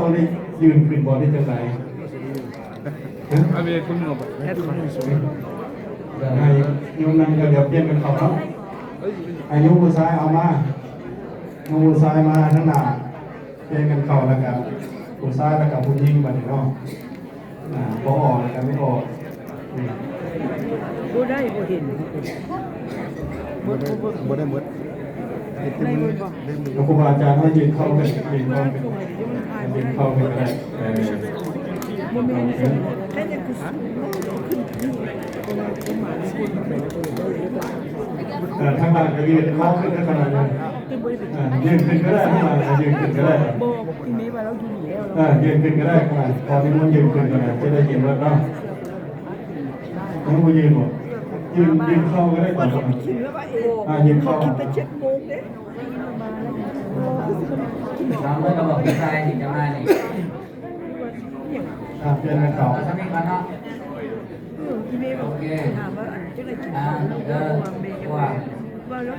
ຕ້ອງໄດ້ຢືນຂຶ້ນບໍ່ ຫຼືຈັ່ງໃດ? ຮະ? ຢາກໃຫ້ໂຍມນັ່ງ ດຽວປ່ຽນກັນເຂົ້າເນາະ. ອາ ໂຍມຜູ້ຊາຍເອົາມາ ໂຍມຜູ້ຊາຍມາທາງໜ້າ ປ່ຽນກັນເຂົ້າ ແລ້ວກະຜູ້ຊາຍ ແລ້ວກະຜູ້ຍິງ ບາດນີ້ເນາະ. ອ່າ ບໍ່ອອກ ແລ້ວກະໄມ່ອອກ. ບໍ່ໄດ້ ບໍ່ເຫັນ ບໍ່ໄດ້ໝົດ ເຮັດແຕ່ມື ແລ້ວຄູບາອາຈານເຮົາຢືນເຂົ້າກັນ ຢືນເຂົ້າກັນ ຢືນເຂົ້າກັນກໍໄດ້. ເອີ ບໍ່ແມ່ນ ເອີ ທາງຫຼັງກໍຢືນເຂົ້າຂຶ້ນກັນຂະໜາດນັ້ນ. ອ່າ ຢືນຂຶ້ນກໍໄດ້ ອ່າ ຢືນຂຶ້ນກໍໄດ້ ບອກອີເມວ່າລາວຢູ່ນີ້ແລ້ວ ອ່າ ຢືນຂຶ້ນກໍໄດ້ ຂໍນິມົນຢືນຂຶ້ນກໍໄດ້ ຈະໄດ້ເຫັນວ່າເນາະ ຍັງບໍ່ຢືນບໍ່? ຢືນ ຢືນເຂົ້າກໍໄດ້ ອ່າ ຢືນເຂົ້າ ເຂົາຄິດແຕ່ເຈັດໂມງເດ້ ນ້ອງເອີຍ ກໍບອກຜູ້ຊາຍນີ້ຈະມານີ້ ອ່າ ປ່ຽນກັນເຂົ້າ ເອົາສ່ຳນີ້ກ່ອນເນາະ ເອີ ອີເມບອກ ໂອເຄ ຖາມວ່າອັນ ຈັ່ງໃດກິນເຂົ້າ ອ່າ ແລ້ວ ເອີ ວ່າແມ່ ວ່າ ວ່າແລ້ວ